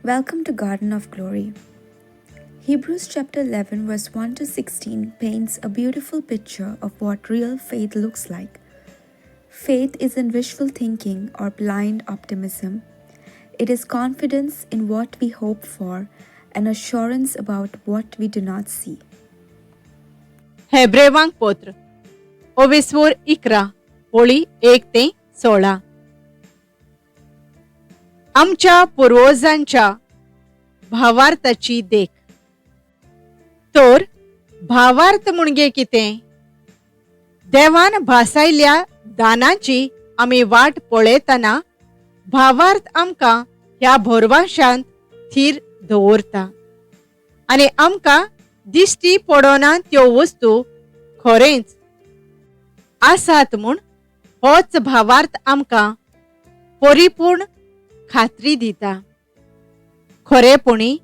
Welcome to Garden of Glory. Hebrews chapter 11, verse 1 to 16 paints a beautiful picture of what real faith looks like. Faith isn't wishful thinking or blind optimism. It is confidence in what we hope for and assurance about what we do not see. हेब्रेवांक पत्र, ओवेस्वोर 11, ओळी 1 ते 16. आमच्या पुर्वजांच्या भावार्थाची देख. तर भावार्थ म्हणजे कितें? देवान भासायल्या दानाची आमी वाट पळयतना भावार्थ आमकां ह्या भरवाशांत थीर दवरता आनी आमकां दिश्टी पडना त्यो वस्तू खरेंच आसात म्हूण होच भावार्थ आमकां परिपूर्ण खात्री दिता. खरेपणी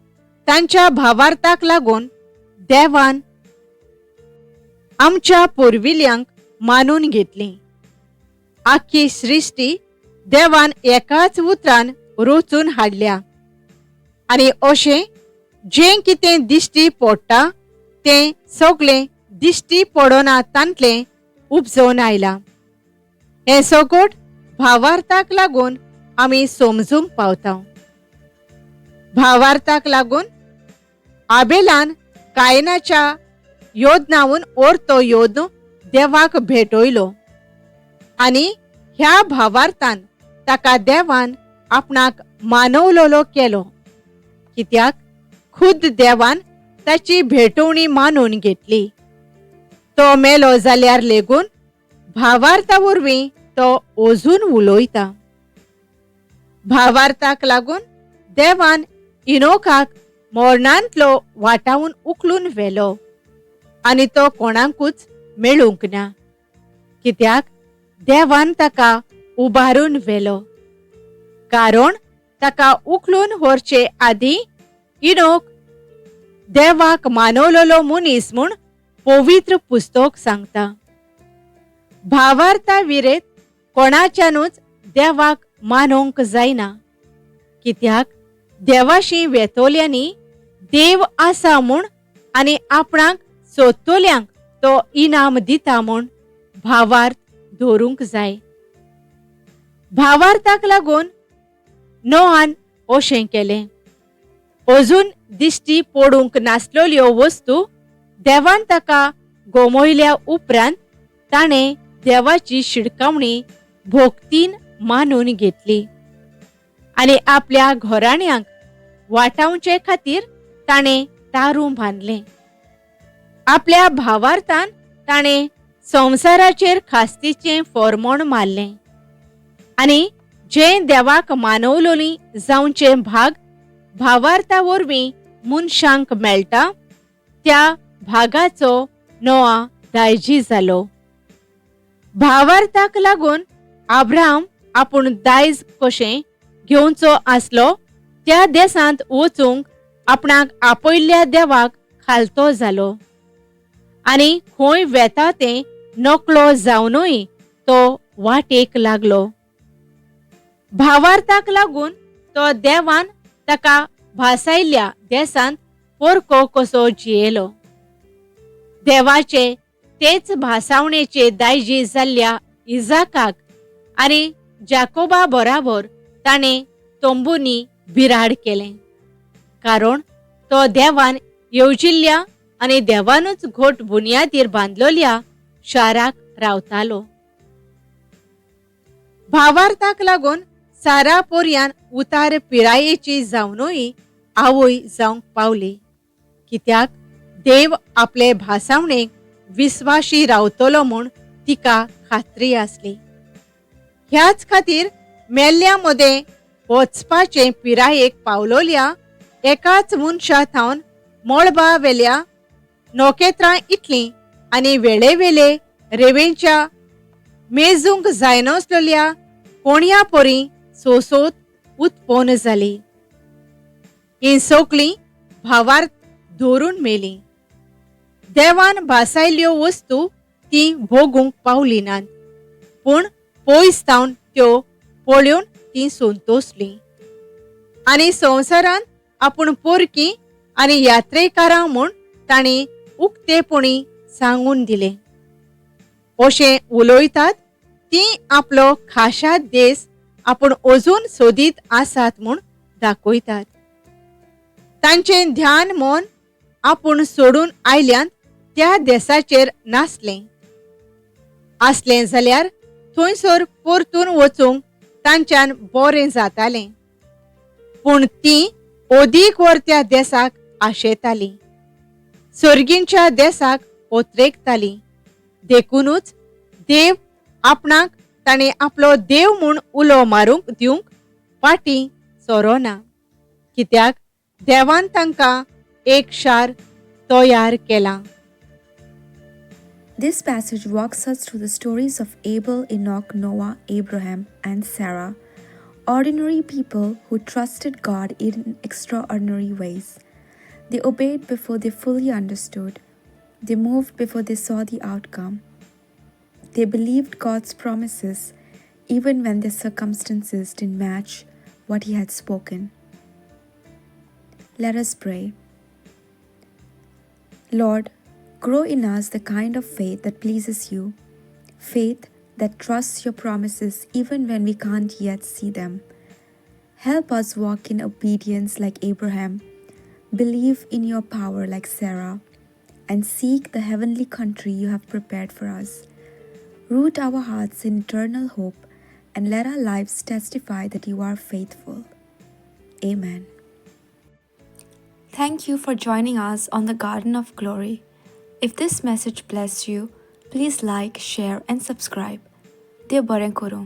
तांच्या भावार्थाक लागून देवान आमच्या पुर्विल्यांक मानून घेतली. आख्खी सृश्टी देवान एकाच उतरान रचून हाडल्या आनी अशें जें कितें दिश्टी पडटा तें सगळें दिश्टी पडना तांतलें उपजोवन आयलां. हें सगट भावार्थाक लागून आमी समजूंक पावता. भावार्थाक लागून आबेलान कायनाच्या योदनावन ओर्तो योद्न देवाक भेटयलो आनी ह्या भावार्थान ताका देवान आपणाक मानवलोलो केलो, कित्याक खुद्द देवान ताची भेटवणी मानून घेतली. तो मेलो जाल्यार लेगून भावार्था वरवीं तो अजून उलयता. भावार्थाक लागून देवान इनोकाक मरणांतलो वाटावन उखलून व्हेलो आनी तो कोणाकूच मेळूंक ना, कित्याक देवान ताका उबारून व्हेलो. कारण ताका उखलून व्हरचे आदीं इनोक देवाक मानवलेलो मनीस म्हूण पवित्र पुस्तक सांगता. भावार्था विरेत कोणाच्यानूच देवाक मानोवंक जायना, कित्याक देवाशी वेतोल्यांनी देव आसा म्हूण आनी आपणाक सोदतल्यांक तो इनाम दिता म्हूण भावार्थ धरूंक जाय. भावार्थाक लागून नोआन अशें केलें. अजून दिश्टी पडूंक नासलेल्यो वस्तू देवान ताका गोमयल्या उपरांत ताणें देवाची शिडकावणी भोक्तीन मानून घेतली आनी आपल्या घराण्यांक वाटावचे खातीर ताणें तारूं बांदलें. आपल्या भावार्थान ताणें संवसाराचेर खास्तीचें फॉर्मोण मारलें आनी जें देवाक मानवलोली जावचें भाग भावार्था वरवीं मनशांक मेळटा त्या भागाचो नोआ दायजी जालो. भावार्थाक लागून आब्राम आपूण दायज कशें घेवचो आसलो त्या देशांत वचूंक आपणाक आपयल्ल्या देवाक खालतो जालो आनी खंय वेता तें नकळो जावनूय तो वाटेक लागलो. भावार्थाक लागून तो देवान ताका भासायल्ल्या देशांत पोरको कसो जियेलो. देवाचे तेच भासावणेचे दायजी जाल्ल्या इजाकाक आनी जाकोबा बराबर ताणें तंबूंनी बिराड केलें, कारण तो देवान येवजिल्ल्या आनी देवानूच घट बुन्यादीर बांदलोल्या शाराक रावतालो. भावार्थाक लागून सारा पोरयान उतार पिरायेची जावनूय आवय जावंक पावली, कित्याक देव आपले भासावणेक विस्वाशी रावतलो म्हूण तिका खात्री आसली. ह्याच खातीर मेल्ल्या मदें वचपाचे पिरायेक पावलोल्या एकाच मनशा थावन मळबा वेल्या नखेत्रां इतलीं आनी वेळेवेले रेवेंच्या मेजूंक जायनासलेल्या कोणया परी सोसोत उत्पन्न जाली. ही सगळीं भावार्थ धरून मेली. देवान भासायल्यो वस्तू ती भोगूंक पावली नात, पूण पयस थावन त्यो पळोवन ती संतोसली आनी संवसारांत आपूण पोरकी आनी यात्रेकारां म्हूण तांणी उक्तेपणी सांगून दिलें. अशें उलयतात ती आपलो खाशा देश आपूण अजून सोदीत आसात म्हूण दाखयतात. तांचें ध्यान मन आपूण सोडून आयल्यान त्या देसाचेर नासलें. आसलें जाल्यार थंयसर परतून वचूंक तांच्यान बरें जातालें. पूण ती अदीक वर त्या देसाक आशेताली, सर्गींच्या देसाक ओत्रेकताली. देखुनूच देव आपणाक ताणें आपलो देव म्हूण उलो मारूंक दिवंक फाटीं सरोना, कित्याक देवान तांकां एक शार तयार केलां. This passage walks us through the stories of Abel, Enoch, Noah, Abraham, and Sarah, ordinary people who trusted God in extraordinary ways. They obeyed before they fully understood. They moved before they saw the outcome. They believed God's promises even when their circumstances didn't match what He had spoken. Let us pray. Lord, grow in us the kind of faith that pleases you, faith that trusts your promises even when we can't yet see them. Help us walk in obedience like Abraham, believe in your power like Sarah, and seek the heavenly country you have prepared for us. Root our hearts in eternal hope and let our lives testify that you are faithful. Amen. Thank you for joining us on the Garden of Glory. If this message blessed you, please like, share, and subscribe. देव बरें करूं.